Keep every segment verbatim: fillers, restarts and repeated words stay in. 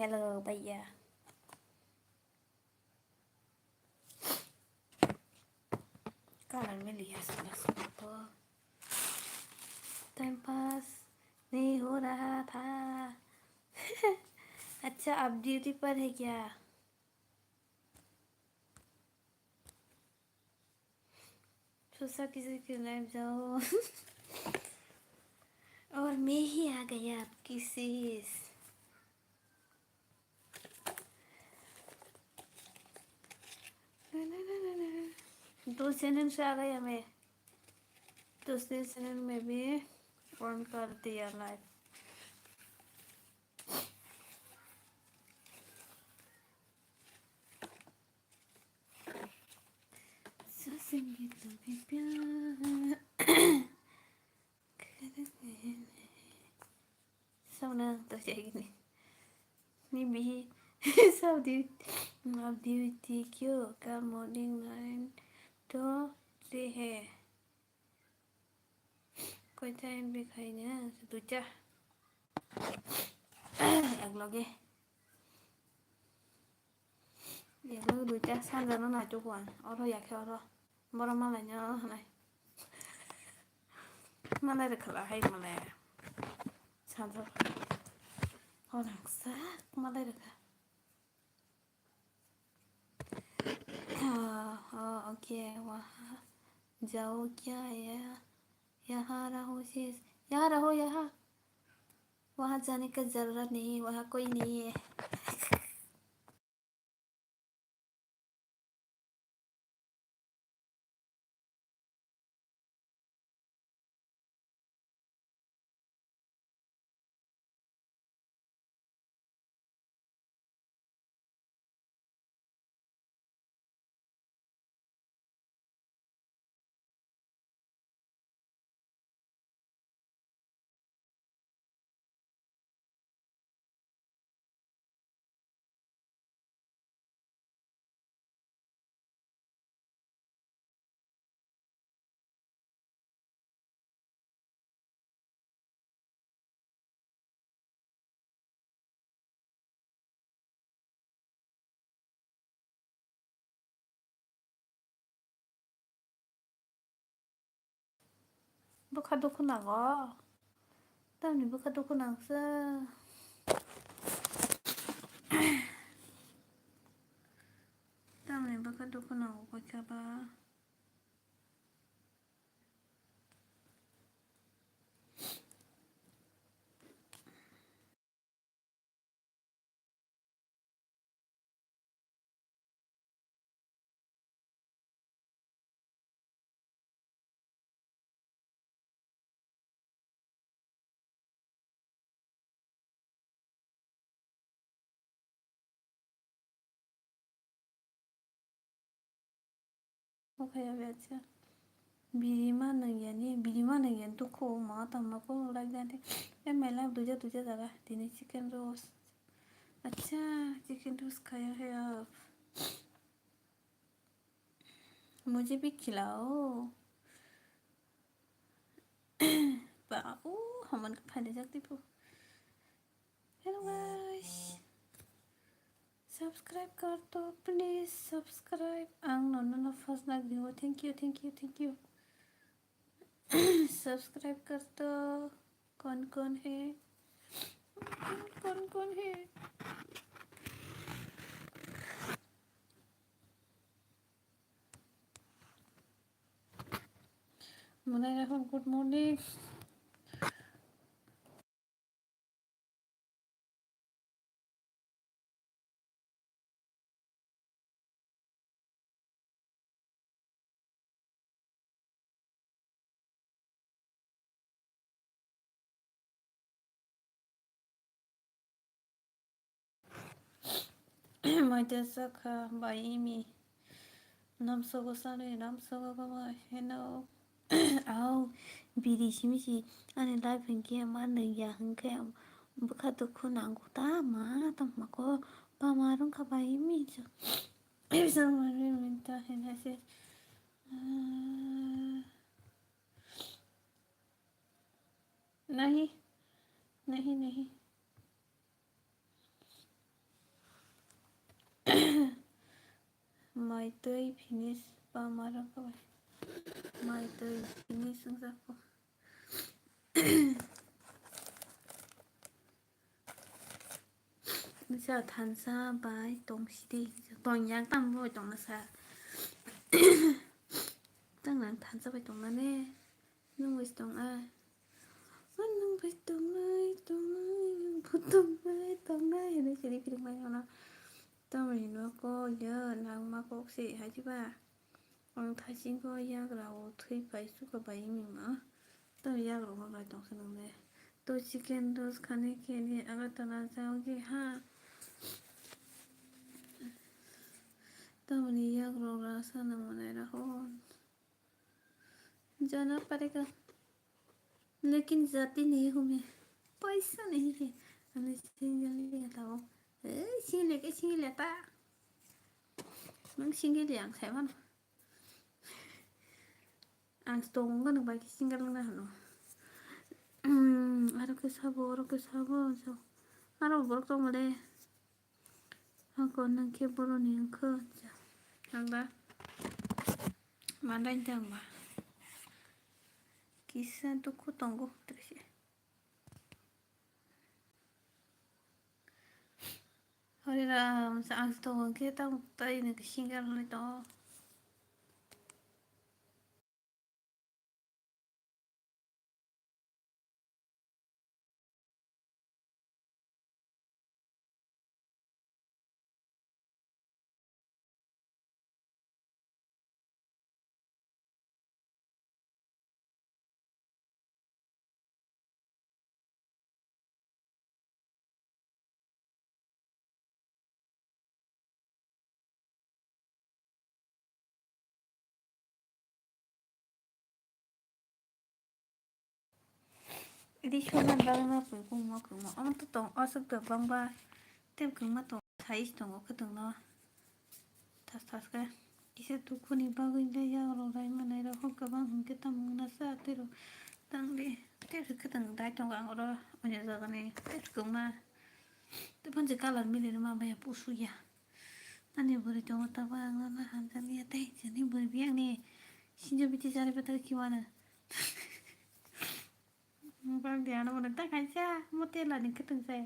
Hello, भैया। Kalar mili ya sila sila to. Time pass नहीं हो रहा था। अच्छा, आप ड्यूटी पर है क्या? सुसा किसी की लाइफ जाओ। और मैं ही आ गया आपकी sis। दो चैनल से आ गया मैं। दूसरे चैनल में भी ऑन कर दिया live. Sasengit lebih pian. Sauna to jagini. Ni bihi Saudi. Abdi witi kyo kal morning nine to three hai. Koi time bi khaina duita. Ek loge. Yagwi duita sanjano naitukgo ang. Oro yakhe oro. Borok malaino hinai. Malai rwkha hai malai. Sanjak. Hor haksak malai rwkha. Ah, ah, okay, वहाँ जाओ क्या? या, यहाँ रहो sis. यहाँ रहो, यहाँ. वहाँ जाने का जरूरत नहीं है, वहाँ कोई नहीं है. Bwkha dukhu nango. Tamni bwkha dukhu nangsa. Tamni bwkha dukhu nango koikha ba. Oke ya biasa. Biri ma nang yani, biri ma nang yani tuh ko ma tam ma ko lagi nanti. Eh, mela duja duja jaga. Dini chicken roast. Acha, chicken roast khaya hai aap. Mujhe bhi khilao. Ba, uh, haman ka phai jak tipo. Hello guys. Subscribe kar to, please subscribe. Ang nono no first nagringo. Thank you, thank you, thank you. Subscribe kar to. कौन कौन है? कौन कौन है? Malai Rahul, good morning. Maida sakha bai imi. Namsogo sanwi, namsogo gomai, heno. Au, biri simi si, ani life hinkhe ma nangya hinkhe, bwkha dukhu nango ta ma, tongma ko, bama rwngkha bai imi. Bisa mari minta hena se. Ah. Nahi, nahi, nahi. Mai twi finish ba ma rok bai. Mai twi finish wngjago. Wngsa thansa bai tong sidi. Tong yang tamo bai tongna sa. Tang nang thansa bai tongna ne. Nwng bai tong ai. O nwng bai tong ai, tong ai, nwng bo tong ai, tong ai, hinwi siri phiri mai ono. Tamoni no kok ya, nangma kok se hai diba? Ang thaisingo yagra o thwi pai suka bai wngma. Tamo yagra o bai tong se nang le. To chicken roast khani khe ni Agartala jao ge ha. Tamoni yagra o rasa nang manai raho. जाना पड़ेगा, लेकिन जाती नहीं हूँ मैं, पैसा नहीं है। Ani single ya tao. Eh, single ke single ya ta. Nang single ya ang sai mano. Ang tong ga nang bai single na hano. Hmm, aro ke sabo, aro ke sabo, so. Aro borok tong le. Ako nang khe boroni wngkha. Ang da. Mandai tang ba. Kisa dukhu tongo, trese. Hare Ram, sa ang tongo khe tang tai nang single hwnwi tongo. Ri sona bagwi ma pui kung ma kung ma. Omo to tong aswk da bang ba. Tei kung ma tong size tongo khe tong no. Thas thas khe. Kisa dukhu ni bagwi le yak rok rai manai rok hok kwbang hwnkhe tamo wngna sa tei rok tang di. Tei rok khe tong dai tongo ang oro onya jaga ni tei rok kwbangma. Tei phan je colour mili rwma baya pusu ya. Ani bwrwi tongo tabo ang no hamjakya tei chini bwrwi biyang ni sinjo biti chari patar kiwano. Bang di ano bono ta kaisa mo tela ni kwtwng se.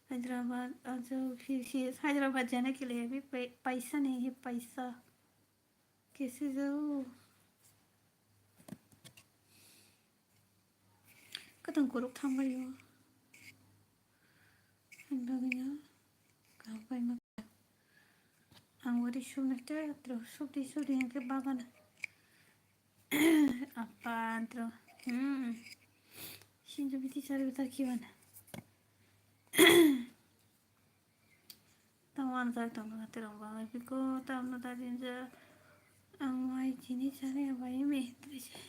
Hyderabad, ajo, hi, hi, Hyderabad jana ke liye bhi pai-, paisa nahi hai, paisa. Kaise jao? Kwtwng kuruk thangbaio. Ani bagwino kaham paima. Ang ori sumnai tei atro subdi subdi hwnkhe bagana. Apa antro. Hmm. Sinjo biti chari bata kibana. Tamo ang jai tongkha, terong bangwi biko, tamno da dinja. Ang mai chini chari abai me, trese.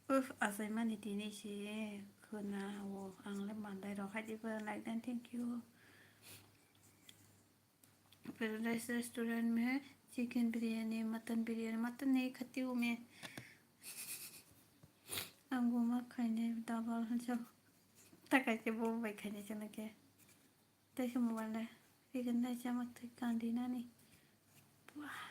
Uff, achaimani tini se khwna o, ang le mandai rok hai diba, like dan, thank you. Paradise Restaurant में chicken biryani, mutton biryani, mutton नहीं खाती हूँ मैं। Ang bo ma khainai double hanjak. Ta kaisa bo bai khainai chwng khe. Tei se mobile dai. Chicken dai chama twi kandi nani. Wah.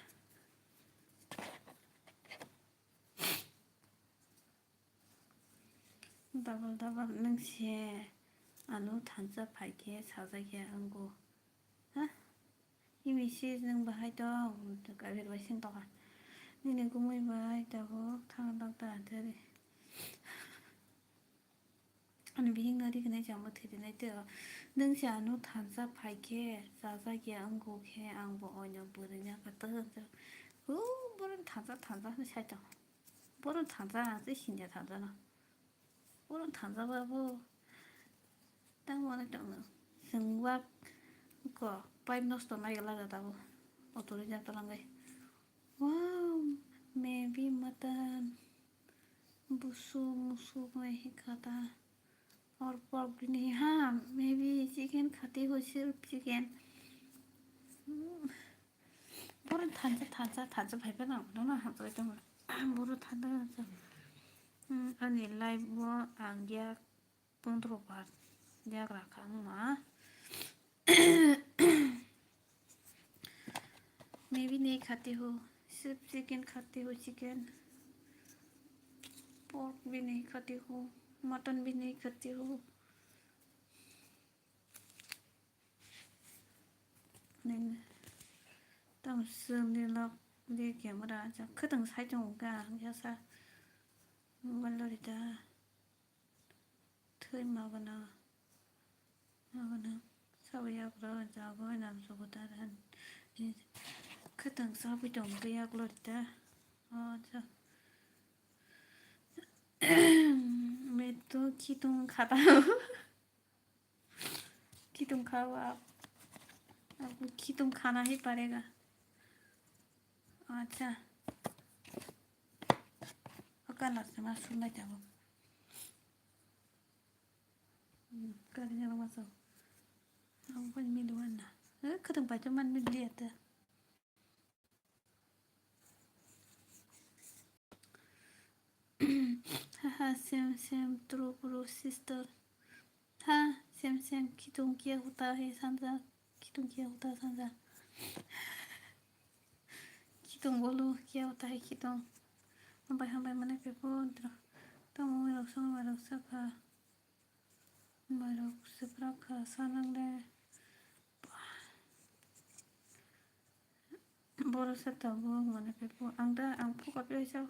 Double double nwng se ano thansa phai khe sajak ya wngo. Ha? Imi se nwng bahai tong, kabir bai sing tongkha. Nini gumui bai tabuk thang tong ta thari. Ani bihik no rignai chamo thwidinai tei o. Nwng se ano thansa phai khe, chajak ya wngo khe, ang bo oino bwrwi ya kha ta. Huu, borok thansa, thansa hwnwi sai tong. Borok thansa, ang tei sinja thansa no. Borok thansa ba bo. Tamo wngwi tongno. Chwng wak ko pipe nosto nai glak da tabuk. Auto reserve ta langwi. Wow, maybe mutton. Busu musu mai hi khata. Or pork bini ha, maybe chicken khati ho, sirf chicken. Hmm. Boro thansa, thansa, thansa phai phano ang bono hamjagwi tongo. Boro thansa, thansa. Hmm, ani life o ang yak pondro bar yak rakha wngma. मैं भी नहीं खाती हूँ, सिर्फ चिकन खाती हूँ, chicken. Pork भी नहीं खाती हूँ, मटन भी नहीं खाती हूँ। Nini tamo sini lok di camera ja khwtwng sai tongo ka ang ya sa mobile lo rita thwi ma gana ma gana sabo yak ro jago nam sogo ta dan khwtwng sa bwi tongo yak lo rita o ja me to khitung khata. Khitung kha o, ab-, ab-, khitung khana hi parega. Acha. O colour se ma sunai jabo. Hmm, kari jalo ma so. Abo bai mili wan na. Eh, khitung pai to man mili ata. Haha, same, same, true, bro, sister. Ha, same, same, khitung kya hota hai, sanja, khitung kya hota, sanja. Khitung bolo, kya hota hai, khitung. Hambai, hambai, mane pepo, dro. Tamo, mai rok, sama, mai rok, saka. Borok swprak kha sanang le. Borok sa tabuk mane pepo ang da ang phuka pyo sao.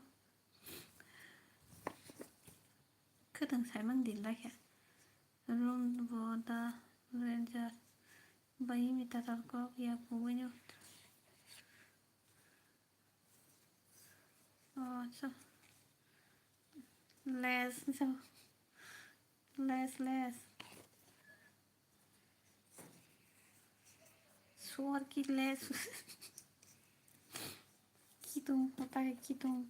Khwtwng saimang di lai khe. Room bo da ranger bai mi tatal kok ya kubuino. Oh, so. Less, so. Less, less. Suar ki less. Kitung, otak kitung.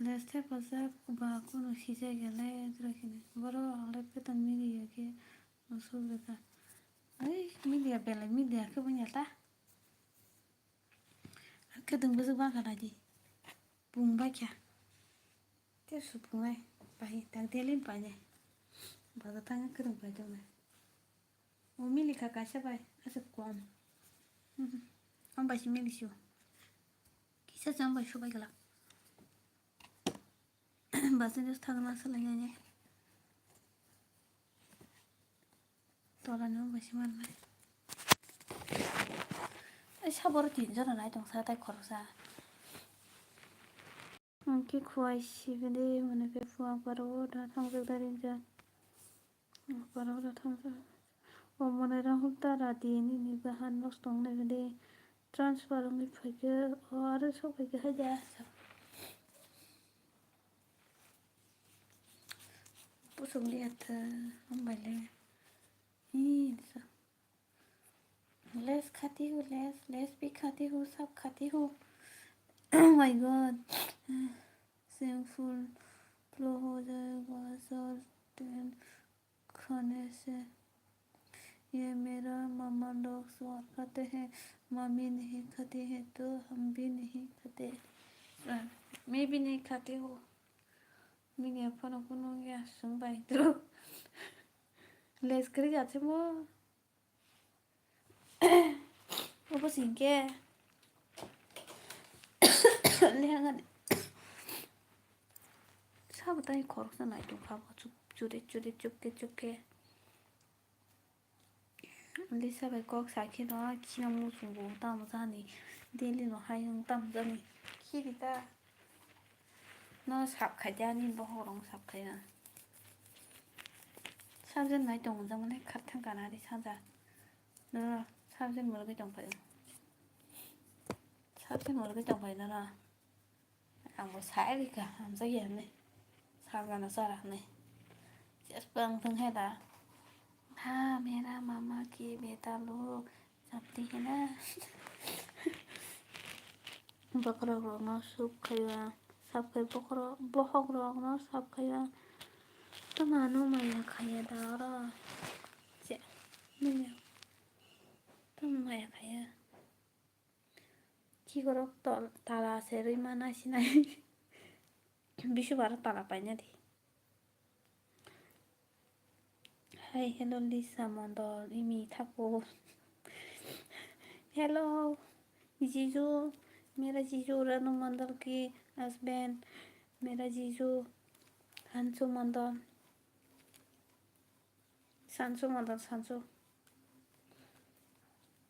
Leste pajak ba kunu sijak ya le jora kini. Boro ang le petan mili ya khe musul beka. Ai, mili ya belai mili ya khe bunya ta. Khe dong bujak ba kha nai di. Bung ba kya. Te su bung ai. Pai tak delin pai nai. Baga tang khe dong pai dong nai. O mili kha kaisa bai, aswk kom. Mhm. Om bai se mili sio. Kisa se om bai subai glak. Basa just thangna salai nai. Tola ni om bai se man nai. Ai saboro tin jora nai tong sa tai khoroksa. Ang khe khuai sibini mane khe phuang paro da thangjak da ringjak. Paro da thangjak. O mane Rahul Tara di nini bahan nosto wngnai de transfer wngwi phaikhe o aro sok phaikhe hai da. Pusuk liya ta hambai le. Hi sa. Less खाती हूँ, less, less भी खाती हूँ, सब खाती हूँ। Oh my God। Shameful। Flow हो जाएगा सर, ट्रेन खाने से। ये मेरा मामा लोग स्वाद खाते हैं, मम्मी नहीं खाती है, तो हम भी नहीं खाते। मैं भी नहीं खाती हूँ। Mini phone kuno ya sung bai tu. Less kri ya chimo. Obo singke. Lehangani. Sabo tai khoroksa nai tong kha bo chup chure chure chupke chupke. Lisa bai kok sa khe no khina muchung bo tamo jani daily no hai wng tamo jani khiri ta. No sap khai de ani bohorong sap khai na. Sabjen nai tong jang le kharthang kana ri saja. No sabjen morgwi tong phai. Sabjen morgwi tong phai na na. Ang bo sai ri ka hamjak ya ne. Saja na sara ne. Ches pang thang hai da. Ha mera mama ki beta lok. Sabti hina. Bokhorok rokno sub khaiba, sab khai bokhorok, bokhok rokno sab khaiba. Tama no maya khaya da oro. Se, Manya. Tamo maya khaya. Kikorok tol-, tala se rwi mana sinai. Bisubaro tala paina di. Hi, hello, Lisa Mondol, imi thakur. Hello, Jiju, mera Jiju Ranu Mondol ki husband, mera Jiju Hansu Mondol. Sansu Mondol, Sansu.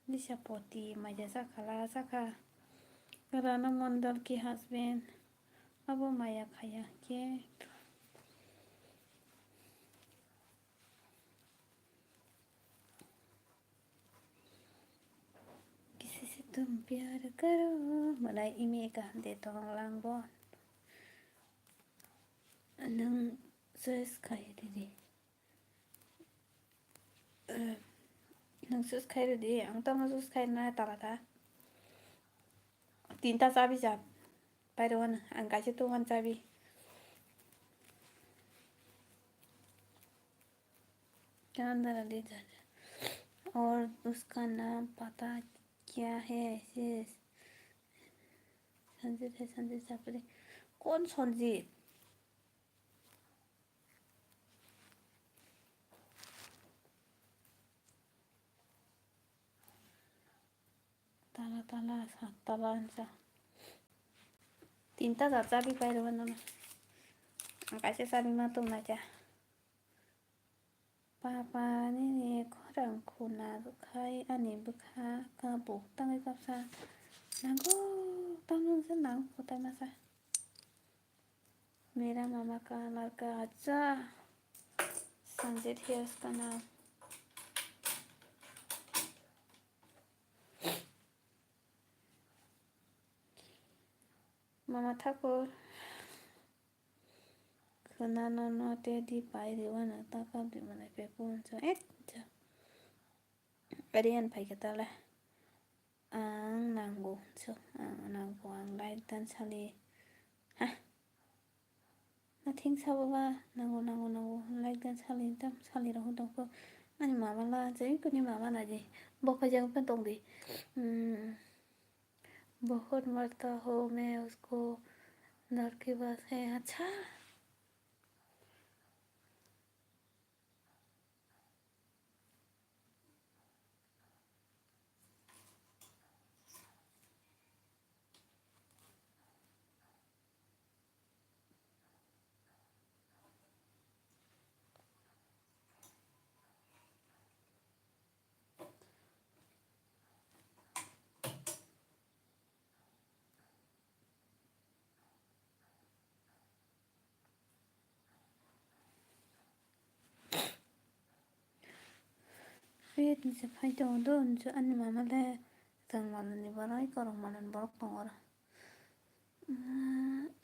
Lisa Poti, maya sakha, la sakha. Ranu Mondol ki husband. Abo maya khaya khe. किसी से तुम प्यार करो, mwnai imi kaham de tong lang bo. Nang choice khai ridi. Nang choice khai ridi, ang tamo choice khai na tala ta. Tinta chabi jak. Pairwano ang kaisa tuman chabi. क्या अंदर ले जा और उसका नाम पता क्या है? ऐसे संजीत है, संजीत सापरे। कौन Sanjeet? Tala, tala, sat tala, ansa. Tinta jat chabi pairwano. Ang kaisa chabi ma tongnacha. Papa nini khorang khuna rwkhai ani bwkha kabuk tangwi kapsa. Nango, tamungsa nang kotai masa. मेरा मामा का लड़का, अच्छा। संजीत है उसका नाम। Mama Thakur. Khwnano no tedi pai rwano ta kap di mwnai pe phone so ek ja. Arian phaikha tala. Ang nango, so, ang nango, ang like dan sali. Ha? Nothing sabo ba, nango, nango, nango, like dan sali, tam sali rok tongkho. Ani mama la, jai kuni mama la je. Bo khaijak pa tong di. Hmm. बहुत मरता हो, मैं उसको डर की बात है। अच्छा। Pet ni se phai tongo do, ani mama le tong mala ni borok, korok mala ni borok tongo oro.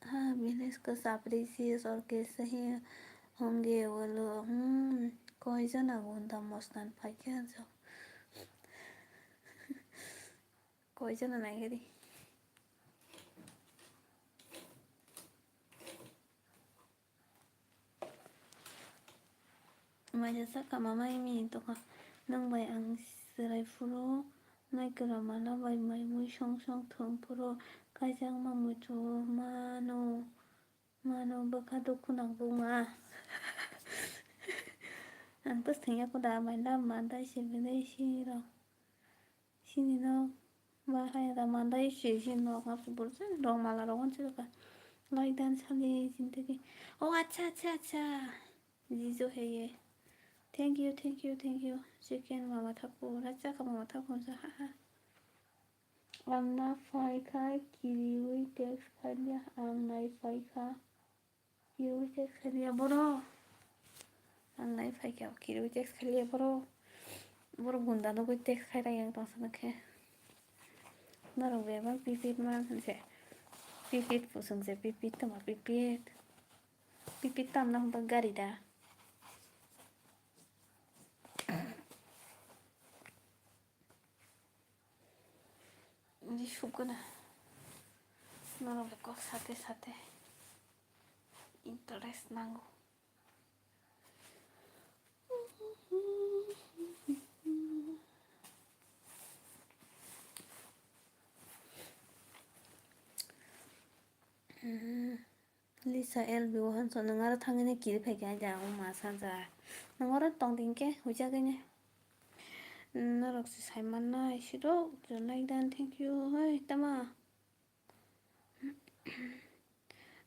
हाँ, विलेज का सापरी सी और कैसे ही होंगे वो लोग। Hmm, koi jona gunda mostan phaikha jo. Koi jona naigari. Maisa saka mama imi tongkha, nwng bai ang chwrai phuru, naikwra mala bai mai mui song song thwng phuru, kaijakma muitu mano, mano bwkha dukhu nang buma. Ang to thwngya kho da, mai love mandai se belai siro. Sini nok ba hai da mandai se, sini nok ap bol se rong mala rok on se ka. Lai dan sali jindagi. Oh, acha, acha, acha. Jijo hai ye. Thank you, thank you, thank you. Chicken mama thakur, acha ka mama thakur sa, ha, ha. Ang na phai kha, kiriwi text khalia, ang nai phai kha. Kiriwi text khalia boro. Ang nai phai kha, kiriwi text khalia boro. Boro gunda nugwi text khai rai yang tong sana khe. Norok bebak pipit ma se. Pipit pusung se, pipit tama pipit. Pipit tamna hwnba gari da. Ni sukuna. Norok kok sate sate interest nango. Mm, Lisa L B O hanso nwng aro thangwi kiri phaikha, ja, o ma sanja. Nwng oro tong ding khe, huijagwi ni. Norok se sai mannai, sirok, like dan, thank you, hoi, tama.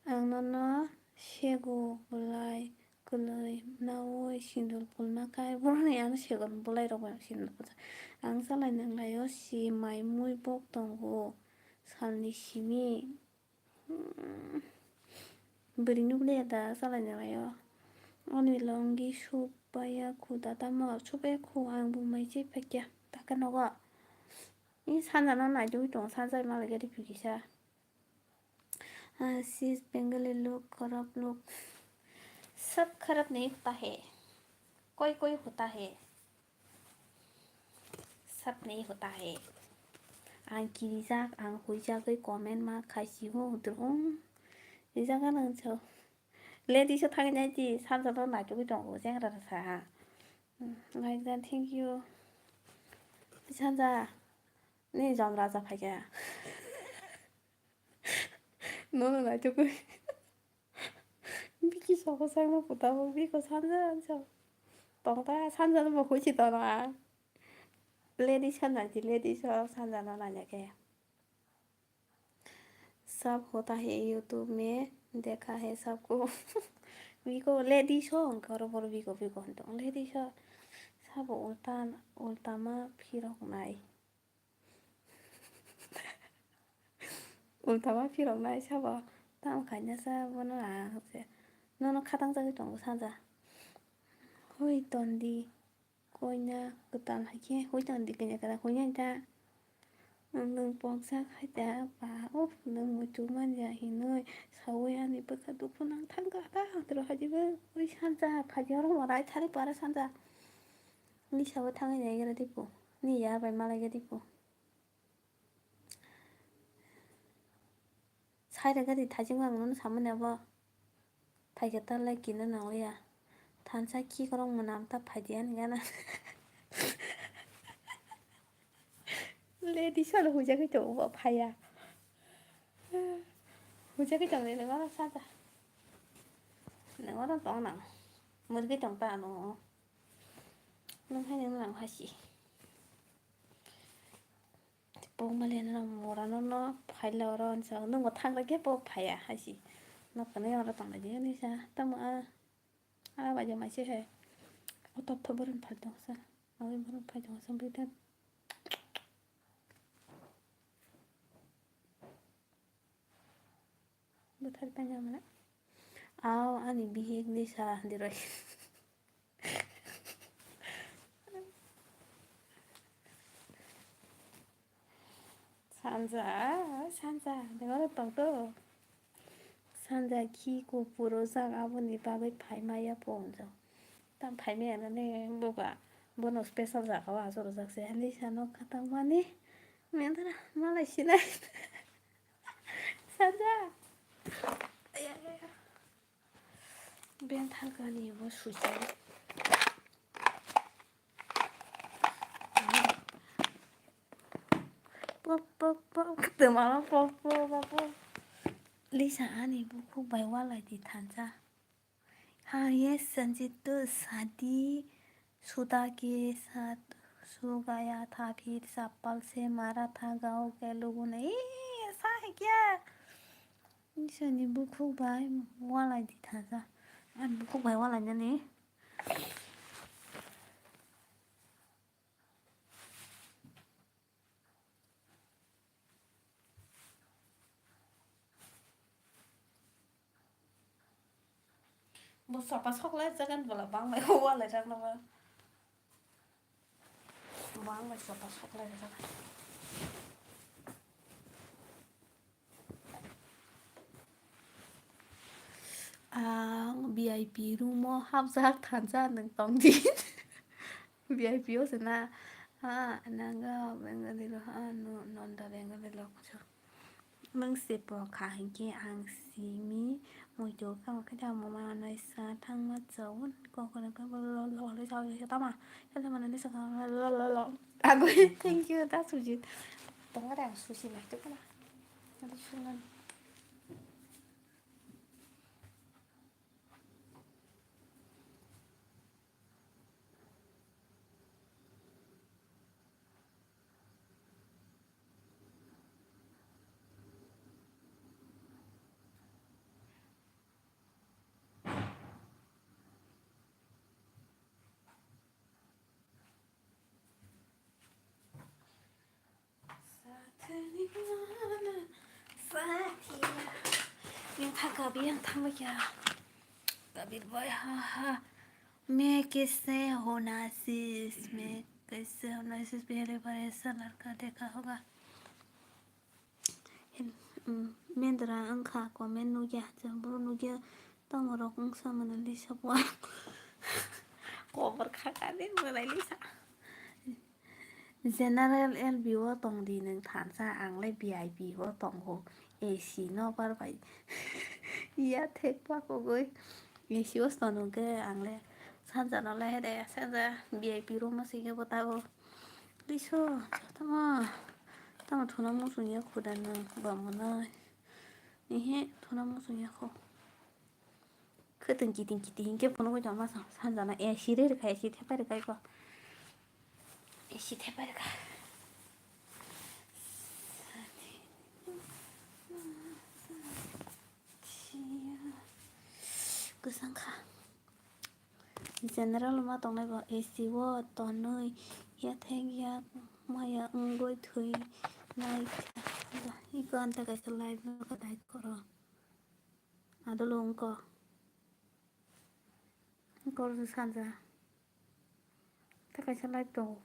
Ang nono sego, belai kwlwi naui sindul pulna khai, boroni ano sego belai rok bai sindul pulsa. Ang chalai nang laio si mai mui bok tongo salni simi. Hmm. Bwrwi nukliya da chalai nang laio. Ani longi supaya khu da tamo supaya khu ang bo mai se phakya taka nogo. Ni sanja no naitugwi tongo sanja malai gari phikisa. Ah, sis Bengali lok, kharap lok. Sab kharap nahi hota hai. Koi koi hota hai. Sab nahi hota hai. Ang kirijak, ang huijagwi comment ma khaisi ho hudrung. Rijak ano so. Ladies o thangwi nai di, sanja no naitugwi tongo, jengra rasa ha. Hmm, like that, thank you. Sanja, ni jom raja phaikha. Nono naitugwi. Biki soko sakno puta bo, biko sanja, sanja. Tongta sanja no bo huisi tono a. Ladies sanja di, ladies o sanja no nanya khe. Sab hota hai YouTube mein dekha hai sabko. Biko ladies o hwnkhe oro boro biko, biko hwnkhe ladies o sabo ulta, ulta ma phirok nai. Ulta ma phirok nai sabo. Tamo khaina sa bono ang se. Nono khatang jagwi tongo sanja. Hoi tondi. Koina kwtal hai khe hoi tondi, koina kwtal hoi nai ta. Nwng pokjak hai ta ba, uff, nwng muitu manya hinwi saui ani bwkha dukhu nang thangkha ta. Toro hai dibo ui sanja phaidi oro morai thari para sanja. Ni saui thangwi naigra dibo. Ni ya bai malaigra dibo. Sai rega di thajingma ang nono samani abo. Phaikhe ta lai kino nang liya. Thansa khi korok mwnam ta phaidi ani gana. Ladies o huijagwi tongo bo phaiya. Huijagwi tongni nang oro sanja. Nang oro tong nang. Mwrwgwi tong ta ano. Nwng hai nang nang hasi. Pok maliya no mora no no phaila oro hinsa nwng bo thang rwkhe bo phaiya hai si. Nok tani oro tong lai di hinwi sa tamo a. A bai jama se hai. O top top borok phai tong sa. Abo borok phai tong sa bwtang. Bwthar paina mane. Aw, ani bihik ni sa diroi. Sanja, sanja, dengaro tongto. Sanja khi kupuro jak aboni bagwi phai maya po hwnjak. Tam phai maya nani buba. Bono special jaga o achuk rwjak se. Ani sano khatang mani. Mendra, malai sinai. Sanja. Aya, aya, aya. Beng thangkani bo sujak. Pop, pop, pop. Kwtwmano pop, pop, pop, pop. Lisa ani bukhuk bai walai di thansa. हाँ, ये संजीत तो शादी शुदा के साथ सो गया था, फिर चप्पल से मारा था गाँव के लोगों ने। ए, ऐसा है क्या? Isani bukhuk bai walai di thansa. Ani bukhuk bai walai nani. Bo sopa soklai jagan bola bang bai walai jak nang. Bang bai sopa soklai jagan. Ang V I P room o hapjak thansa nwng tong di. V I P o se na, ha, nanga Bengali lo, ha, no, nonda Bengali lo, so. Nwng se po kha hinkhe ang simi muitu kha, khe da mama naisa thangma chawon kokore kha lo lo lo lo chawon tama. Khe da mama naisa kha lo lo lo lo. Agoi, thank you, da Sujit. Tongo da ang susi nai to kala. Ado sunan. Yang thang kabi yang thang ba kya. Kabir boy ha ha. मैं कैसे होना sis, मैं कैसे होना sis, पहले बार ऐसा लड़का देखा होगा. Mendra wngkha comment nukya, chwng boro nukya, tamo rok wngsa mwnwi lisa bo. Kobor kha kha din mwnai lisa. General L B o tong di nwng thansa, ang le V I P o tongo, A C no par bai. Ya thek pa kogoi. A C o tongo ke ang le sanja no le hede, sanja V I P room o sike bo tabo. Liso, tamo, tamo thuna muchung ya khuda nwng ba mwnai. Ehe, thuna muchung ya kho. Khwtwng kiting kiting hinkhe phunugwi tongma sanja no A C ri rwkha, A C thepai rwkha iko. A C thepai rwkha. Kwchang kha. General ma tongnai bo A C o tonwi ya thek ya maya wngwi thwi nai kha. Iko anta kaisa live no kha dai koro. Adolo wngko. Wngko sanja. Ta kaisa live tongo.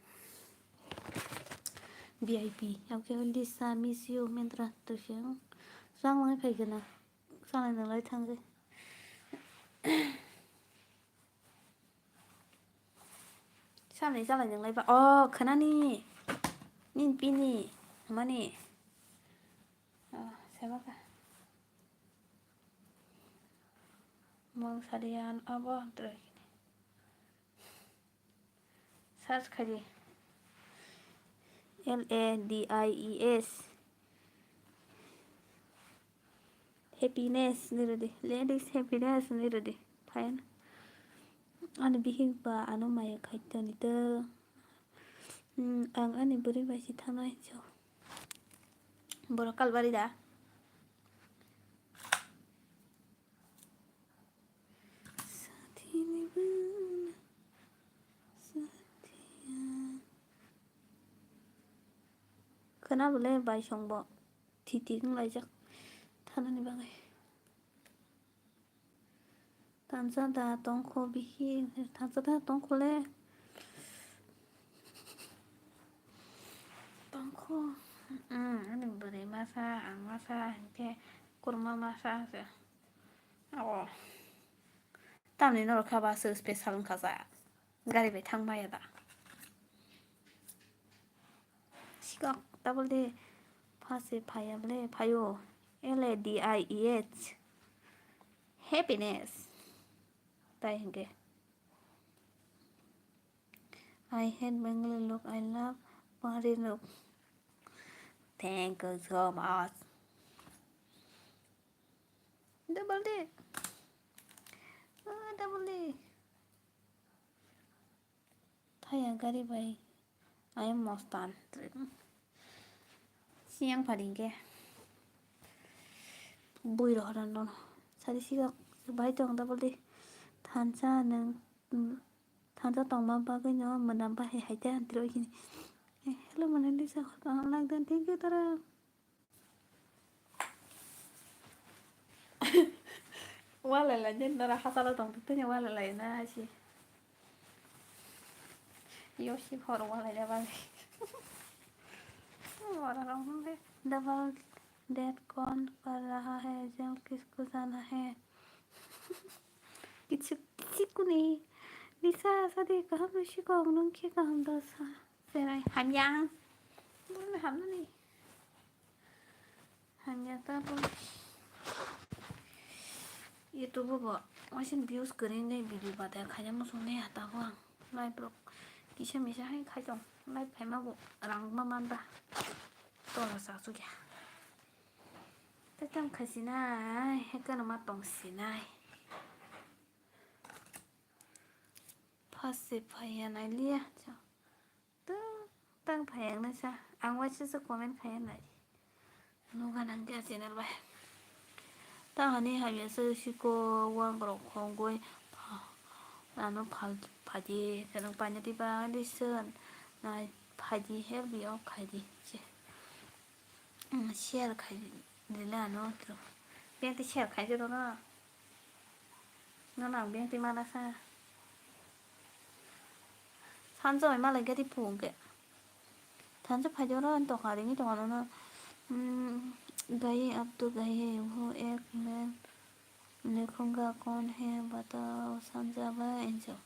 V I P. Abo khe Lisa, miss you, Mendra, to se wng. Swng wngwi phai gana. Swng nang lai thangwi. Samni chalai nang lai ba. Oh, khwnani. Nini pini. Mani. Oh, sema ka. Mung sariyan abo droi. Search khaidi. L A D I E S. Happiness ni rwdi. Ladies happiness ni rwdi. Fine. Ani bihik ba ano maya khaitoni to. Hmm, ang ani bwrwi bai si thanai cho. Borok kalbari da. Sathini bana, sathiya. Khwna bole bai songbo thiti wnglaijak thanani bagwi. Thansa da tongkho bihik, thansa da tongkho le. Tongkho, mm, ani bwrwi masa, ang masa, hinkhe kurma masa se. Abo. Tamni norok kha ba se special wngkha sa. Gari bai thang maya da. Sikok double D phase phaya bole phaio. L A D I E S. Happiness. Tai hinkhe. I hate Bengali look. I love Pahari look. Thank you so much. Double D. Ah, double D. Thaya gari bai. I am Mostan. Siyang padi ke. Bui roh dan don. Sari siga bai tong double D. Thansa nang, mm, thansa tongma bagwi no mwnam bahai hai te antri oi kini. Eh, hello, Mona Lisa, hor kaham nang dan. Thank you, tara. Walai lai den nora hasalo tong tini walai lai na si. Yo si hor walai lai bang. Ora rong de. Double date कौन कर रहा है, जल्द किसको जाना है? Kichu kichu kuni. Lisa, sadi kaham no sikok, nung khe kaham dosa. Serai hamya. Buru hamya ni. Hamya ta bo. YouTube bo waising views kwrwi nai video bade khaina muchung nai hata bo ang. Live rok kisa misa hai khai tong. Live phaima bo rang ma man ba. Tola sa su kya. Tetam khai sinai, hekano ma tong sinai. Phase phaiya nai liya. Tang tang phaiya nai sa. Ang waisa se comment khaiya nai. Nuga nang kya channel bai. Tang hani hamya se siko wang rok khongoi. Ano phal phaji. Kanang panya di ba di sen. Nai phaji help yo khaidi. Che. Hmm, share khai rila no tro. Bengti share khai jero no. No nang bengti mana sa. Sanjo mai malai gari phung ke. Thansa phai jero an tokha ringi tokha no. Hmm, gaye ab to gaye wo ek main likhunga kaun hai batao sanja ba enjo.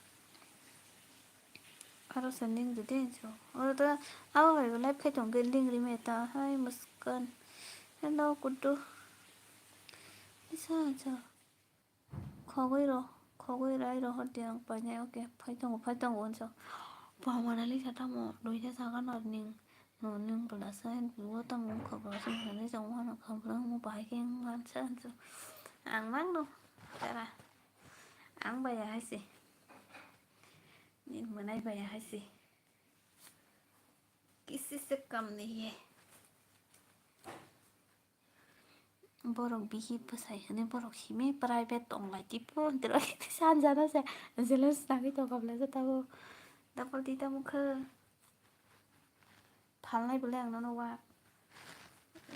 Aro sending jodi enjo. Oro to abo bai live khai tong ke link ri me ta hai muskan. Hello kudu. Isa enjo. Khogoi ro, khogoi rai ro hor di ang painai, okay, phai tongo, phai tongo, unsa. Pamana lisa tamo, doida saga nor ning, no ning bela sa, wo tamo khogoi sa, nani sa, wo hano khogoi, mo bahai ke ang mansa, unsa. Ang mang no, tara. Ang baya hai se. Ni manai baya hai se. Kisi se kam nahi hai. Borok bihi bwsai hwnwi borok simi private tong lai tipo, sanjana se jealous nangwi tongkha bwlai jotabo. Double di tamo khe. Phalnai bwlai ang nono wak,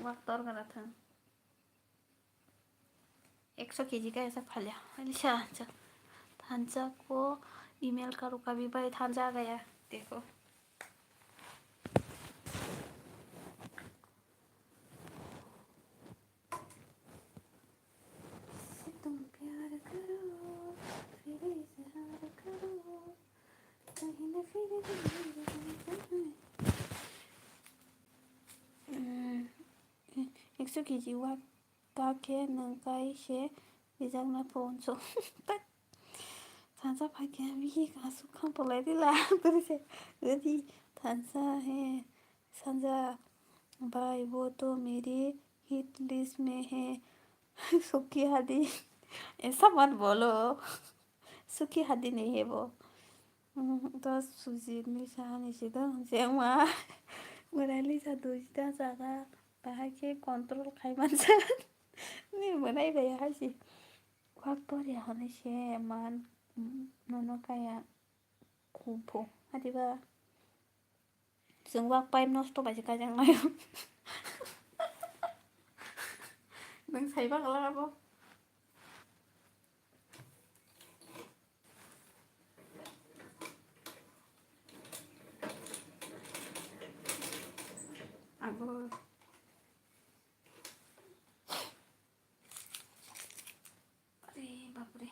wak tor gana thang. Ekso kg kaya sa phalya. Ani sa, sa. Thansa ko email karu kabi bai thansa gaya. Dekho. तुम प्यार करो, फिर इजहार करो, कहीं ना फिर दिल मेरे गम में। Hmm, ekso kg wak ta khe nwng kai se rijakna phone so. Thansa phai khe bihik aswk kham polai rila. Thansa he. Sanja, bhai, wo to meri hit list mein hai, sukhi hadi, aisa mat bolo, sukhi hadi nahi hai wo. Hmm, to Sujit ni sahani se to, jengma, mwnai lisa dujita jaga, bahai khe control khai mansa, ni mwnai bai hai se, wak tor ya hwnwi se man, nono kaya, khupho, hadi ba. Chwng wak pipe nosto bai se kaijaknai. Nwng saiba kwlak abo. Abo. Are bapre.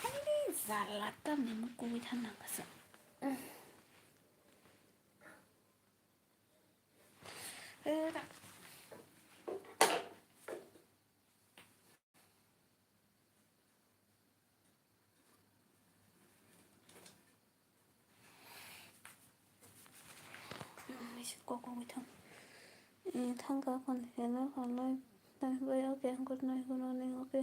Haini jala tamni mukungwi thanna kasa. Kok kok thang. Thangka kon hela halai. Tang bai oke angkut nai kono ning oke.